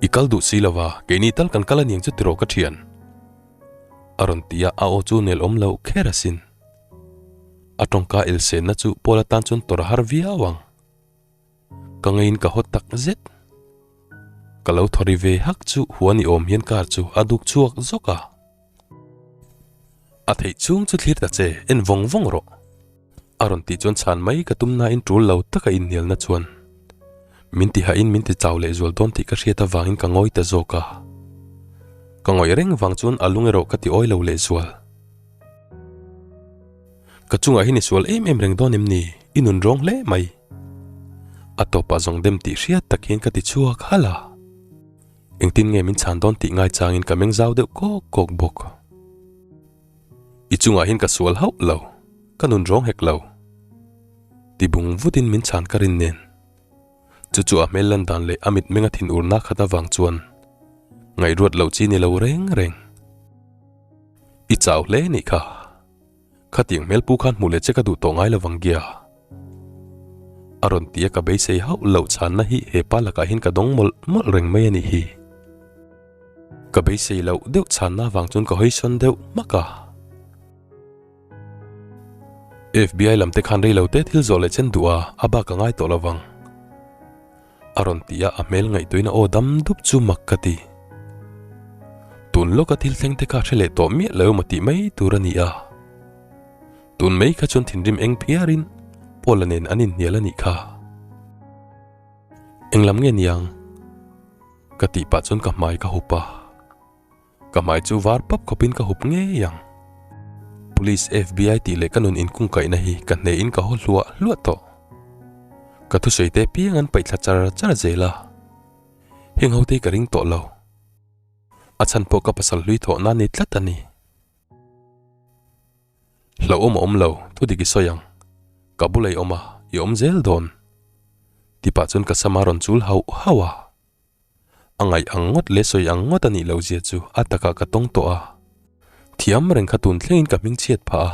I kal duh si lova, keini tal kan kal aniang chu tiraw ka thian. A rawn ti a, a aw chu nel awm loh kher asin. A tawngka elsenna chu Paul atan chuan tawrh a har viau ang. Ka ngeiin ka haw tak zet. Ka lo thaw ri ve hak chu huan i awm hian car chu a duk chhuak zawk a. A theih chhung chu thlir ta che, en vawng vawng rawh. A rawn tih chuan chhan mai ka tum nain tul lo taka inhnialna chuan min ti hahin min ti chau leh zual dawn tih ka hriat avangin ka ngawi ta zawk a. Ka ngawih reng vang chuan a lung erawh ka ti awi lo leh zual. Ka chungah hian i sual em em reng dawn em ni? I nun rawng hle mai. A tawpah zawng dem tih hriat tak hian ka ti chhuak halh a. Engtin nge min chhan dawn tih ngaichangin ka meng zau deuh kawk kawk bawk. I chungah hian ka sual hauh lo, ka nun rawng hek lo. Ti bung vutin min chhan ka rin nen. Chu chu a hmel lan dan leh a mitmeng a thin urna khat avang chuan ngaihruat loh chi ni lo reng reng. I chau hle nih kha. Khatiang hmel pu khan hmuh leh che ka duh tawh ngai lovang gia. A rawn ti a ka beisei hauh loh chhanna hi he pa lakah hian ka dawng mawlh mawlh reng mai a nih hi. Ka beisei loh deuh chhanna avang chuan ka hawi sawn deuh hmak a. FBI lam te khan rei lo te thil zawh leh chen duh a, a bak a ngai tawh lovang. A rawn ti a, a hmel ngaihtuahina aw dam dup chu mak ka ti. Tun lawka thil thleng te kha hre leh tawh miah lo emaw tih mai tur a ni a. Tun mai kha chuan thinrim eng phiarin Paula nen an inhnial a nih kha. Englam nge niang? Ka tih pah chuan ka hmai ka hup a. Ka hmai chu var pap khawpin ka hup ngei ang. Police, FBI tih leh ka nun inkungkaihna hi ka hnehin ka haw hluah hluah tawh. Ka thusawi te piang an paih thla char char zel a. Heng ho te hi ka ring tawh lo. A chhan pawh ka pasal hlui thawh nan ni tlat a ni. Hlauhawm a awm lo, thu dik i sawi ang. Ka bula i awm a, i awm zel dawn. Tipah chuan ka sam a rawn chul hauh hauh a. A ngaih ang ngawt leh sawi ang ngawt a nih loh zia chu a takah ka tawng tawh a. Thiam reng kha tun thlengin ka hming chhiat phah a.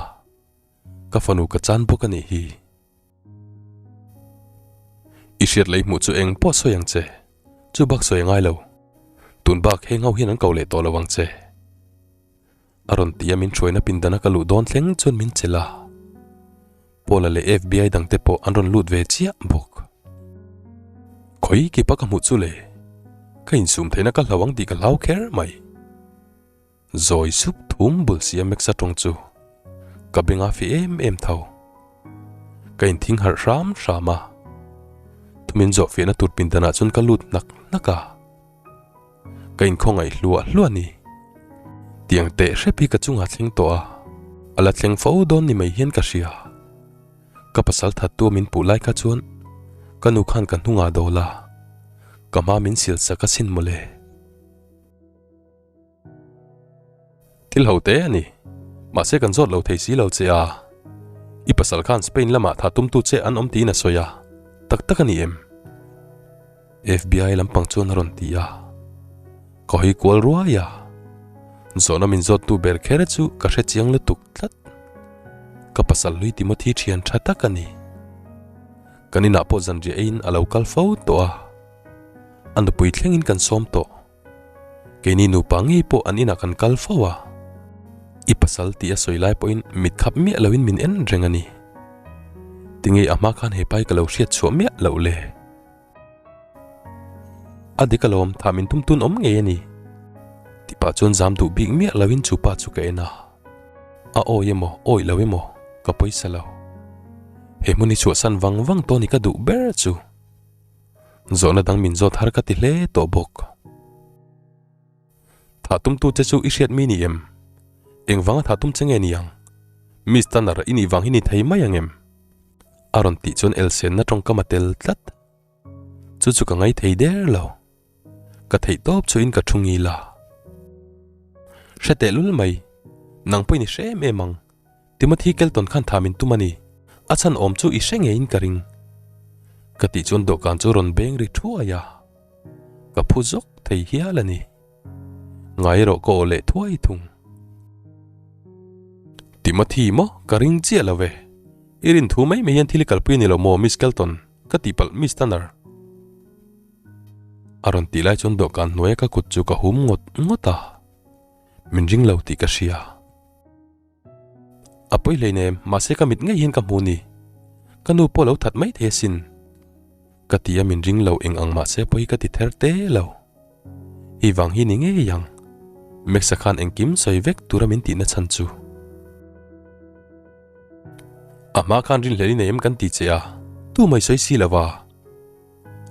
Ka fanu ka chan bawk a nih hi. I hriat lei hmuh chu eng pawh sawi ang che. Chu bak sawi a ngai lo. Tun bak heng ho hian an ko leh tawh lo ang che. A rawn ti a min hruaina pindana ka luh dawn thleng chuan min chelh a. Paula leh FBI dangte pawh an rawn lut ve chiah bawk. Khawi kipa ka hmuh chu le? Ka insum theihna ka hlau ang tih ka hlau kher mai. Zawi sup thum bul si a Max-a tawng chu ka beng a fi em em tho. Ka inthing harh hram hram a. Thumin zawh fiahna tur pindanah chuan ka lut hnak hnak a. Ka inkhawngaih hluah hluah a ni. Tiang teh hrep hi ka chungah thleng tawh a, a la thleng fo dawn ni mai hian ka hria. Ka pasal thattu a min puh lai kha chuan ka nu khan ka hnungah dawl a, ka hma min sil sak asin mawle. Thil ho te a ni. Mahse kan zawt lo thei si lo che a. I pasal khan Spain lamah tha tumtu che an awm tiin a sawi a, tak tak a ni em? FBI lampang chuan a rawn ti a. Ka hawi kual ruai a. Zawhna min zawttu ber kher chu ka hre chiang lutuk tlat. Ka pasal hlui Timothy thian tha tak a ni. Kan inah pawh zanriah eiin a lo kal fo tawh a. A nupui thlengin kan sawm tawh. Keini nupa ngei pawh an inah kan kal fo a. I pasal tih a sawi lai pawhin mit khap miah loin min en reng a ni. Tinge a hma khan he pai ka lo hriat chhuah miah loh le? A dik alawm, thah min tum tun awm ngei a ni. Ti pah chuan zam duh bik miah loin chu pa chu ka en a. A awi emaw, awi lo emaw, ka pawisa lo. He hmun hi chhuahsan vang vang tawh ni ka duh ber chu. Zawhna dang min zawt har ka ti hle tawh bawk. Thah tumtu che chu i hriat mi ni em? Engvanga thah tum che nge ni ang? Miss Tanner i nih vang hi ni thei mai ang em? A rawn tih chuan elsenna tawngkam a tel tlat. Chu chu ka ngai thei der lo. Ka theih tawp chuin ka thu ngil a. Hre teh lul mai, nang pawhin i hre em em ang. Timothy Kelton khan tha min tum a ni, a chhan awm chu i hre ngeiin ka ring. Ka tih chuan dawhkan chu rawn beng ri thuai a, ka phu zawk thei hial a ni. Ngai erawh ka aw leh thuai thung. Timothy maw ka ring chiah lo ve, i rin thu mai mai hian thil i kalpui a ni lo maw Miss Kelton? Ka tihpalh Miss Tanner. A rawn tih lai chuan dawhkan hnuaia ka kut chu ka hum ngawt ngawt a, min ring lo tih ka hria. A pawi hleinem, mahse ka mit ngei hian ka hmu ni. Ka nu pawh lo that mai thei asin. Ka ti a min ring lo eng ang mahse pawi ka ti ther te lo. Hei vang hi ni ngei ang. Max-a khan engkim sawi vek tura min tihna chhan chu. A hma khan rinhlelh i nei em kan ti che a, tu mai sawi si lo va.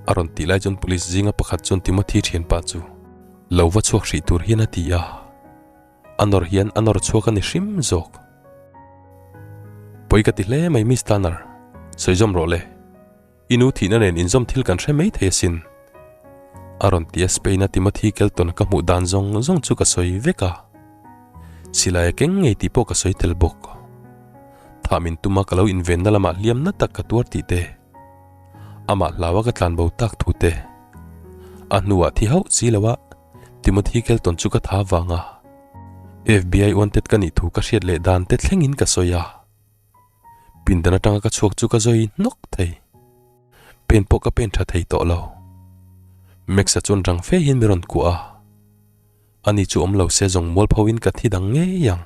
A rawn tih lai chuan police zinga pakhat chuan Timothy thianpa chu lo va chhuak hrih tur hian a ti a. A nawr hian a nawr chhuak a ni hrim zawk. Pawi ka ti hle mai Miss Tanner, sawi zawm rawh le. I nu thihna nen inzawm thil kan hre mai thei asin. A rawn ti a Spain-a Timothy Kelton ka hmuh dan zawng zawng chu ka sawi vek a. Silai a keng ngei tih pawh ka sawi tel bawk. Thah min tuma ka lo invenna lamah hliamna tak ka tuar tih te. Amah hlaua ka tlanbo tak thu te. A hnuah thi hauh si lo a. Timothy Kelton chu ka tha vang a, FBI wanted ka nih thu ka hriat leh dan te thlengin ka sawi a. Pindan atanga ka chhuak chu ka zawi hnawk thei. Pen pawh ka pen tha thei tawh lo. Max-a chuan rang fe hian mi rawn kuah a, ani chu awm lo se zawng mualpho in ka thi dang ngei ang.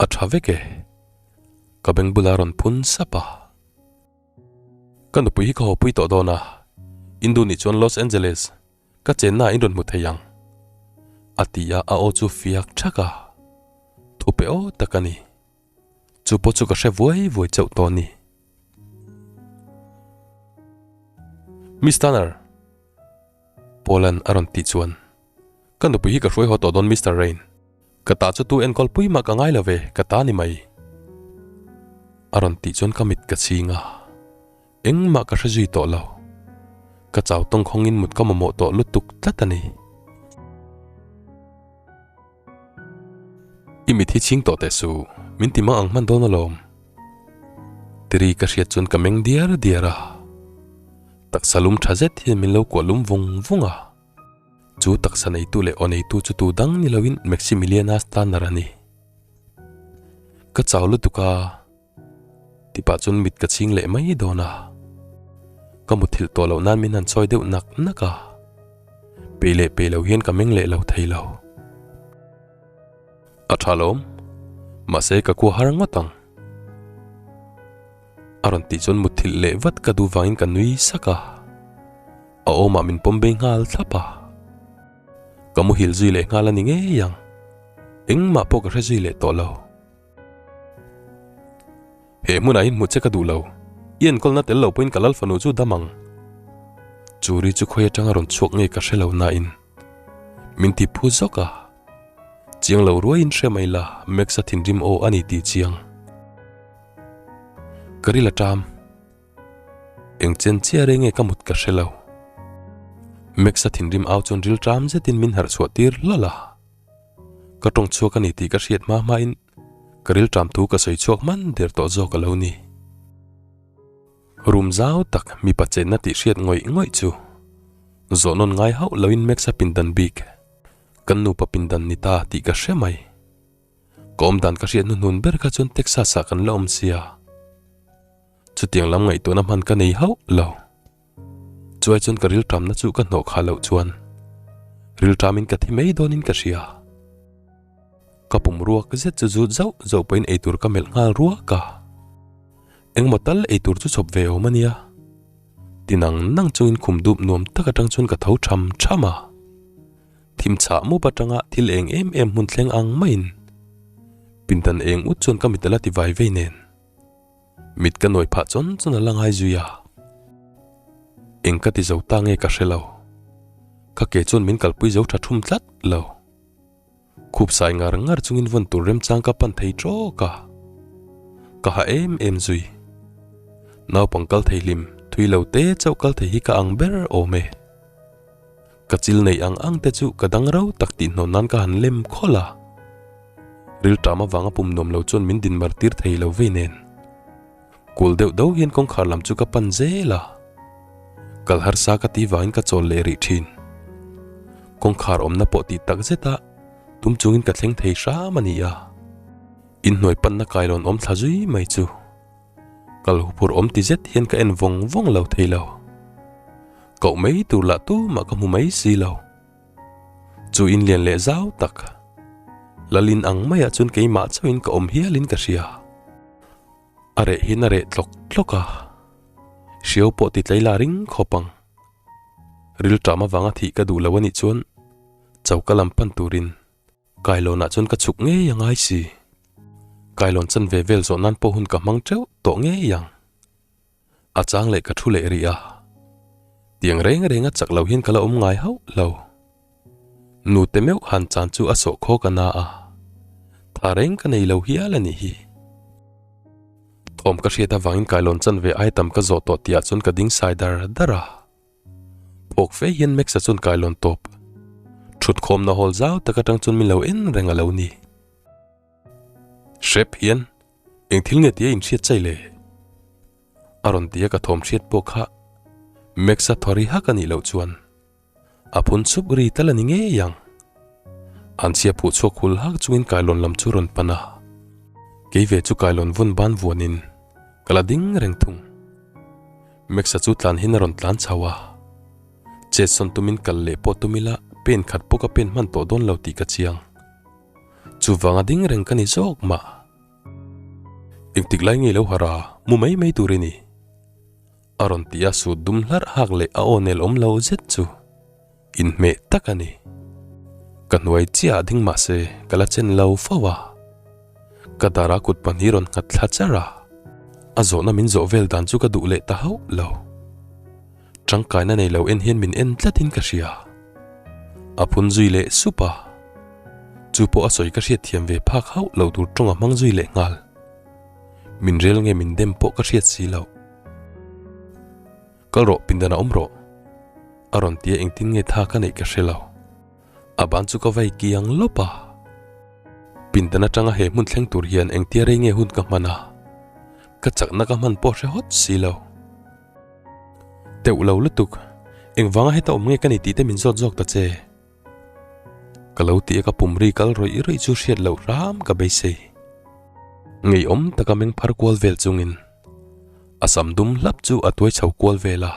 A tha vek e. Ka beng bula rawn phun sap a. Ka nupui hi ka hawpui tawh dawn a, in duh nih chuan Los Angeles ka chenna ah in rawn hmu thei ang. A ti a, a aw chu fiak thak a. Thu pe aw tak a ni. Chu pawh chu ka hre vuai vuai chauh tawh a ni. Miss Tanner! Paul-a'n a rawn tih chuan, Ka nupui hi ka hruai haw tawh dawn Mister Rain. Ka ta chu tu enkawl pui mah ka ngai lo ve, ka ta ni mai. A rawn tih chuan ka mit ka chhing a, engmah ka hre zui tawh lo. Ka chau tawngkhawngin mut ka mamawh tawh lutuk tlat a ni. I mit hi chhing tawh teh suh, min ti mang ang hman dawn alawm. Tiri ka hriat chuan ka meng diar diar a, taksa lum tha zet hian min lo kuah lum vung vung a. Chu taksa neitu leh aw neitu chu tu dang ni loin Maximiliana Stanner a ni. Ka chau lutuk a, tipah chuan mit ka chhing leh mai dawn a. Ka muthilh tawh loh nan min han chawi deuh nak nak a, pei leh pei lo hian ka meng leh lo thei lo. A tha lawm, mahse ka kua har ngawt ang. A rawn tih chuan muthilh leh vat ka duh vangin ka nui sak a. A awmah min pawm bei nghal thlap a. Ka muhil zui leh nghal a ni ngei ang. Engmah pawh ka hre zui leh tawh lo. He hmunah hian hmuh che ka duh lo. I enkawlna tel lo pawhin ka lal fanu chu dam ang. Chu ri chu khawi atanga rawn chhuak nge ka hre lo nain min ti phu zawk a. Chiang lo ruaiin hre mai la Max-a thinrim aw a ni tih chiang. Ka ril a ṭam. Eng chen chiah reng nge ka mut ka hre lo. Max-a thinrim au chuan ril ṭam zetin min harh chhuah tir hlawlh a. Ka ṭawng chhuak a ni tih ka hriat hma hmain ka ril ṭam thu ka sawi chhuak hman der tawh zawk a lo ni. Room zau tak mipa chenna tih hriat ngawih ngawih chu zawh nawn ngai hauh loin Max-a pindan bik kan nupa pindan ni ta tih ka hre mai. Ka awmdan ka hriat hnuhnun ber kha chuan Texas ah kan la awm sia. Chutiang lam ngaihtuahna hman ka nei hauh lo. Chuai chuan ka rilṭamna chu ka hnawh khah loh chuan rilṭamin ka thi mai dawnin ka hria. Ka pum ruak zet chu zut zauh zauh pawhin eitur ka melh nghal ruak a. Engmaw tal eitur chu chhawp ve awm a nia. Ti nang nang chungin khum dup nuam tak atang chuan ka tho tham tham a. Thim chhah mup atanga thil eng em em hmun thleng ang maiin pindan eng ut chuan ka mit a la ti vai vei nen. Mit ka nawi phah chawn chawn a la ngai zui a. Eng ka ti zo ta nge ka hre lo. Ka ke chuan min kalpui zo tha thum tlat lo. Khup sai ngar ngar chungin vawn tur remchang ka pan thei tawk a. Ka ha em em zui. Naupang kal thei hlim, thui lo te chauh kal thei hi ka ang ber awm e. Ka chil neih ang ang te chu ka dang rau tak tih hnawn nan ka han lem khawlh a. Rilṭam avanga pum nuam lo chuan min din mar tir thei lo vei nen. Kul deuh do hian kawngkhar lam chu ka pan zel a. Kal harsa ka ti vangin ka chawl leh rih thin. Kawngkhar awmna pawh tih tak zet a tum chungin ka thleng thei hram a ni a. Inhnuai panna kailawn awm thla zui mai chu. Kal huphurh awm ti zet hian ka en vawng vawng lo thei lo. Koh mai tur lah tumah ka hmu mai si lo. Chu in lian leh zau tak. Lalin ang maiah chuan keimah chauhin ka awm hialin ka hria. A reh hian a reh tlawk tlawk a. Hriau pawh ti tlei la ring khawp ang. Rilṭam avanga thih ka duh lo anih chuan choka lam pan turin Kailawnah chuan ka chhuk ngei a ngai si. Kailawn chanve vel zawh nan pawh hun ka hmang teuh tawh ngei ang. A chang leh ka thu leh rih a. Tiang reng reng a chak lo hian ka la awm ngai hauh lo. Nute meuh han chan chu a sawh khawk a na a. Tha reng ka nei lo hial a nih hi. Thawm ka hriat avangin kailawn chanve ai tam ka zawh tawh tihah chuan ka ding sai dar dar a. Phawk fe hian Max-a chuan kailawn tawp. Thutkhawmna hall zau tak atang chuan min lo en reng a lo ni. Hrep hian eng thil nge tia inhriat chai le? A rawn ti a ka thawm hriat pawh kha Max-a thaw ri hak a nih loh chuan a phun chhup ri tal a ni ngei ang. An chhia phuh chhuak hul hak chungin kailawn lam chu rawn pan a. Kei ve chu kailawn vawn ban vuanin ka la ding reng thung. Max-a chu tlan hian a rawn tlan chho a. Chet sawn tumin kal leh pawh tum ila pen khat pawh ka pen hman tawh dawn lo tih ka chiang. Chuvanga ding reng ka ni zawk mah. Engtik lai ngei lo harh a, mu mai mai tur i ni. A rawn ti a sut dum hlarh hak leh a aw nel awm lo zet chu inhmeh tak a ni. Ka hnuai chiah ah ding mah se ka la chen lo fo a. Ka dara kut pahnih rawn nghat thla char a, a zawhna min zawh vel dan chu ka duh leh ta hauh lo. Tangkaina nei lo en hian min en tlatin ka hria. A phun zui leh sup a, chu pawh a sawi ka hriat thiam ve phak hauh lo tur tawng a hmang zui leh nghal. Min rel nge min dem pawh ka hriat si loh. Kal rawh, pindanah awm rawh. A rawn ti a engtin nge tha ka neih ka hre lo. A ban chu ka vai kiang lawp a. Pindan atanga he hmun thleng tur hian engtia rei nge hun ka hman a, ka chakna ka hman pawh hre hawt si lo. Teuh lo lutuk, engvanga heta awm nge ka ni tih te min zawt zawk ta che. Ka lo ti a ka pum ri kal rawih rawih chu hriat loh hram ka beisei. Ngeiawm taka meng phar kual vel chungin a sam dum hlap chu a tuai chho kual vel a.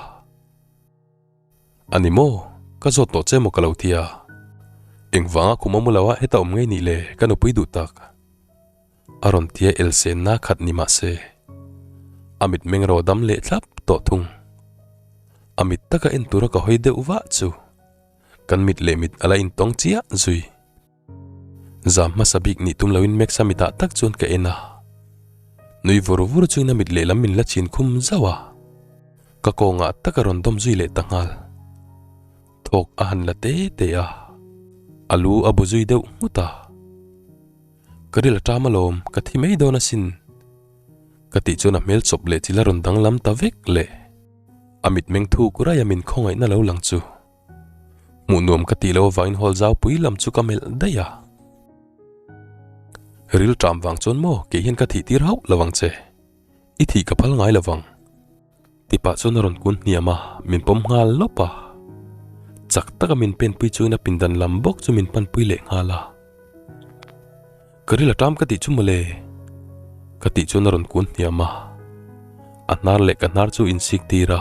A ni maw? Ka zawt tawh che maw ka lo ti a. Engvanga khum a mu lo a heta awm ngei nih le ka nupui duh tak. A rawn ti a elsenna khat ni mah se a mitmeng ro dam leh thlap tawh thung. A mit taka en tura ka hawi deuh vah chu kan mit leh mit a la intawng chiah zui. Zam hmasa bik nih tum loin Max-a mitah tak chuan ka en a. Nui vur vur chuin a mit lehlam min la chhin khum zauh a. Ka kawngah tak a rawn dawm zui leh ta nghal. Thawk a han la te te a. A lu a bu zui deuh nghut a. Ka ril a ṭam alawm, ka thi mai dawn asin. Ka tih chuan a hmel chawp leh chil a rawn danglam ta vek le. A mitmeng thuk raih a min khawngaihna lo lang chu. Hmuh nuam ka tih loh avangin hall zau pui lam chu ka melh daih a. Ril ṭam vang chuan maw kei hian ka thih tir hauh lo ang che. I thih ka phal ngai lo vang. Ti pah chuan a rawn kun hniam a, min pawm nghal lawp a. Chak taka min penpui chuin a pindan lam bawk chu min panpui leh nghal a. Ka ril a ṭam ka tih chu mawle. Ka tih chuan a rawn kun hniam a. A hnar leh ka hnar chu insik tir a.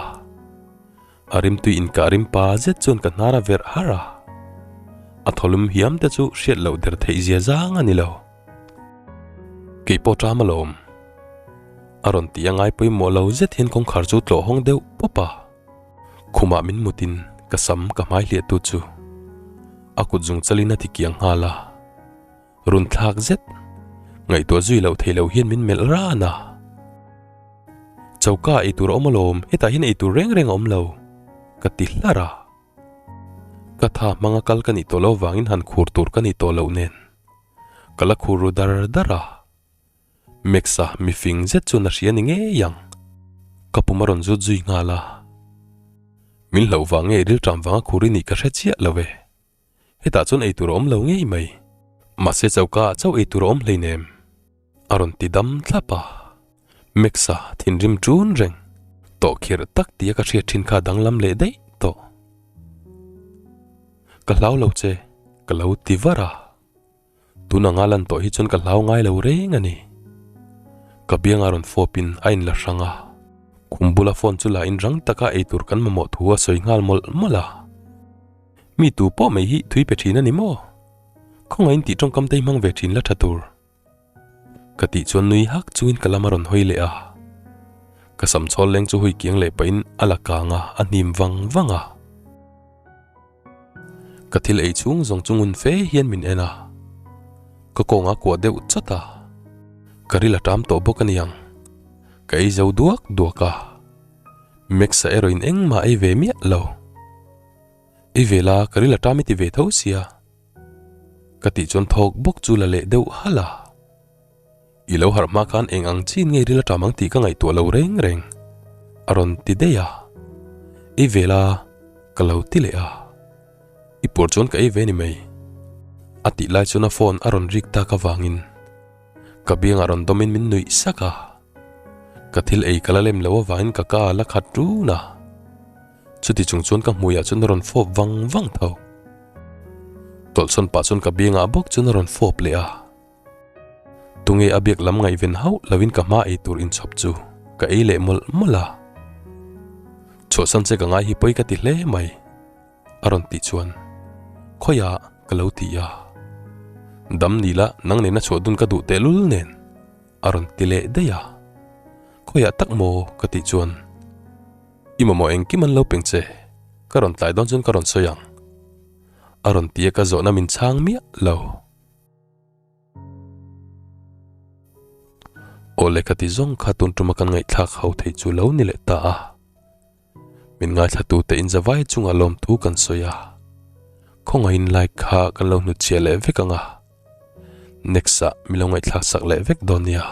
A rimtui inkah rim pa zet chuan ka hnar a verh harh a. A thawlum hiam te chu hriat loh der theih zia zang a ni lo. Kei pawh ṭam alawm. A rawn tih a ngai pawimawh lo zet hian kawngkhar chu tlawh hawng deuh pawp a. Khumah min mutin ka sam ka hmai hliahtu chu a kut zung chalin a ti kiang nghal a. Run thlak zet, ngaihtuah zui loh theih loh hian min melh ran a. Choka ei tur a awm alawm, hetah hian ei tur reng reng a awm lo, ka ti hlar a. Ka tha hmanga kal ka nih tawh loh vangin han khur tur ka nih tawh loh nen ka la khur ru dar dar a. Max-a mifing zet chuan a hria ni ngei ang. Ka pum a rawn zut zui nghal a. Min hlauh vang nge rilṭam vanga khur i nih ka hre chiah lo e. Hetah chuan ei tur a awm lo ngei mai. Mahse choka ah chauh ei tur a awm hleinem. A rawn ti dam thlap a. Max-a thinrim ṭun reng. Tawh khirh tak tia ka hriat ṭhin kha danglam leh daih tawh. Ka hlau lo che, ka lo ti var a. Tun anga lan tawh hi chuan ka hlau ngai lo reng a ni. Ka bianga rawn fawpin a inla hrang a, khum bula phone chu la in rang taka ei tur kan mamawh thu a sawi nghal mawlh mawlh a. Mi tu pawh mai hi thui pe thin a ni maw? Khawngaihin tih tawngkam te hi hmang ve thin la tha tur. Ka tih chuan nui hak chungin ka lam a rawn hawi leh a. Ka sam chhawl leng chu hui kiang leh pahin a la kang a, a hnim vang vang a. Ka thil ei chhung zawng chu ngun fe hian min en a, ka kawng a kuah deuh chawt a, ka ril a ṭam tawh bawk a niang, ka ei zo duak duak a, Max-a erawhin engmah ei ve miah lo. Ei ve la, ka ril a ṭam i ti ve tho sia, ka tih chuan thawk bawk chu la leh deuh halh a. I lo harh hma khan eng ang chin nge ril a ṭam ang tih ka ngaihtuah lo reng reng, a rawn ti daih a. Ei ve la, ka lo ti leh a. I puar chuan ka ei ve ni mai. A tih lai chuan a phone a rawn rik tak avangin ka biangah rawn dawmin min nuih sak a. Ka thil ei ka la lem lo avangin ka ka la khat ṭun a. Chuti chung chuan ka hmuiah chuan a rawn fawp vang vang tho. Tawlhsawn pah chuan ka biangah bawk chuan a rawn fawp leh a. Tunge a biak lam ngaihven hauh lovin ka hma ei tur inchhawp chu ka ei leh mawlh mawlh a. Chhuahsan che ka ngai hi pawi ka ti hle mai, a rawn tih chuan khawiah ka lo ti a. Dam ni la nang nena chhuah dun ka duh tehlul nen, a rawn ti leh daih a. Khawiah tak maw ka tih chuan i mamawh engkim an lo peng che, ka rawn tlai dawn chuan ka rawn sawi ang, a rawn ti a ka zawhna min chhang miah lo. Aw lehkha ti zawng kha tun tuma kan ngaihthlak ho thei chu lo ni leh ta a. Min ngaithla tute in zavai chungah lawmthu kan sawi a. Khawngaihin like kha kan lo hnutchhiah leh vek ang a. Next ah min lo ngaihthlak sak leh vek dawn nia.